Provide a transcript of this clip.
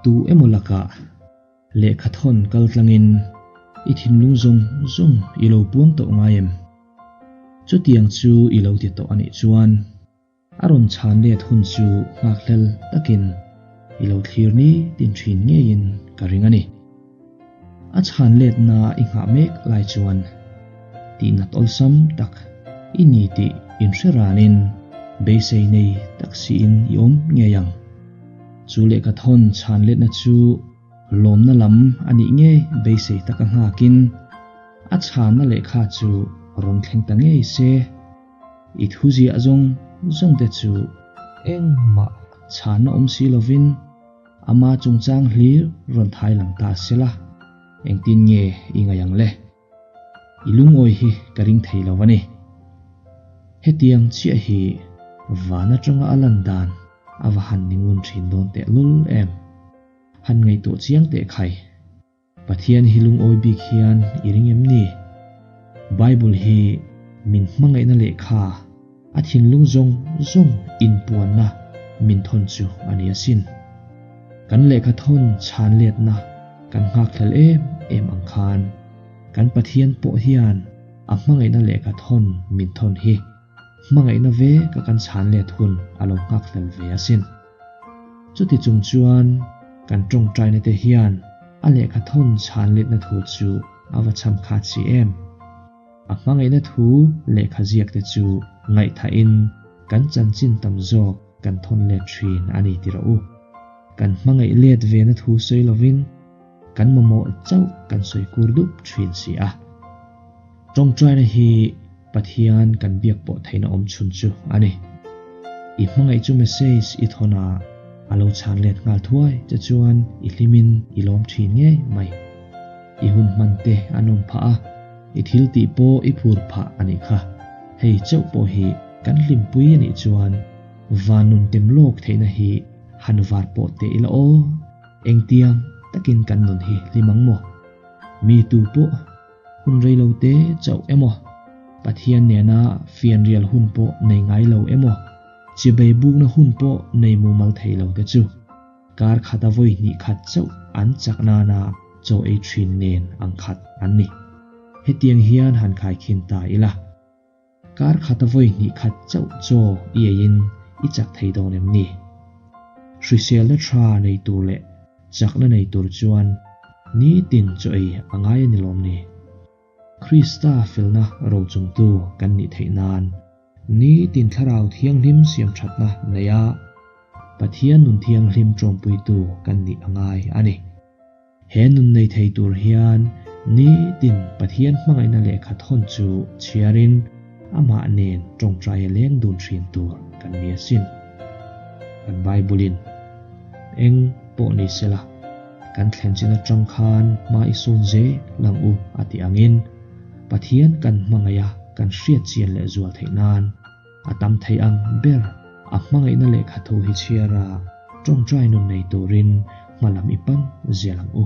Tu emaw lakah lehkhathawn kal tlangin i thinlung zawng zawng i lo puang tawh ngai em? Chutiang chu i lo ti tawh a nih chuan a rawn chhan let hun chu nghakhlel takin i lo thlir ni tin thin ngeiin ka ring a ni. A chhan letna i nghah mek lai chuan tihnat awlsam tak i ni tih inhre ranin beisei nei tak siin i awm ngei ang. Chu lehkhathawn chhan letna chu lawmna lam a nih ngei beisei taka nghakin a chhanna lehkha chu rawn thleng ta ngei se. I thu ziah zawng zawng te chu engmah chhanna awm si lovin ama chungchang hlir rawn thai lang ta se la, engtin nge i ngaih ang le? I lungawi hi ka ring thei lo a ni. Hetiang chiah hi van atanga a lan dan a va han ni ngun thin dawn tehlul em? Han ngaihtuah chiang teh khai. Pathian hi lungawi bik hian i ring em ni? Bible hi min hmangaihna lehkha, a thinlung zawng zawng inpuanna min thawn chu a ni asin. Kan lehkha thawn chhan letna kan nghakhlel em em ang khan kan Pathian pawh hian a hmangaihna lehkha thawn min thawn hi hmangaihna ve ka kan chhan let hun a lo nghakhlel ve asin. Chuti chung chuan kan tawngtaina te hian a lehkha thawn chhan letna thu chu a va cham khat si em? A hmangaihna thu lehkha ziak te chu ngaihthahin kan chanchin tam zawk kan thawn let thin a ni ti rawh u. Kan hmangaih let vena thu sawi lovin kan mamawh chauh kan sawi kur dup thin si a. Tawngtaina hi Pathian kan biak pawh theihna awm chhun chu a ni. I hmangaih chu message i thawn a, a lo chhan let nghal thuai che chuan i hlimin i lawm thin ngei mai. I hun hman te a nawm phah a, i thil tih pawh i phur phah a nih kha. Hei chauh pawh hi kan hlimpui a nih chuan van nun tem lawk theihna hi han var pawh teh ila aw. Engtiang takin kan nun hi hlim ang maw? Mi tu pawh Hun rei lo te chauh emaw, Pathian nena fianrial hun pawh nei ngai lo emaw, chibei bukna hun pawh nei mumal thei lo te chu kar khata vawi hnih khat chauh an chak nana chaw ei thin nen ang khat an ni. Hetiang hian han khaikhin ta ila. Kar khata vawi hnih khat chauh chaw i eiin i chak thei dawn em ni? Hriselna tha nei tur leh chakna nei tur chuan nitin chaw ei a ngai a ni lawm ni? Krista felna rochungtu kan nih theih nan nitin thlarau thianghlim siam thatna neia Pathian nun thianghlim tawmpuitu kan nih a ngai a ni. He nun nei thei tur hian nitin Pathian hmangaihna lehkha thawn chu chhiarin amah nen tawngtai a leng dun thin tur kan ni asin. Kan Bible-in eng pawh ni sela, kan thlen chin atang khan hma i sawn zel ang u a tih angin Pathian kan hmangaih a kan hriat chian leh zual theih nan A tam thei ang ber a hmangaihna lehkha thu hi chhiar a, tawngtai nun nei turin hma lam i pan zel ang u.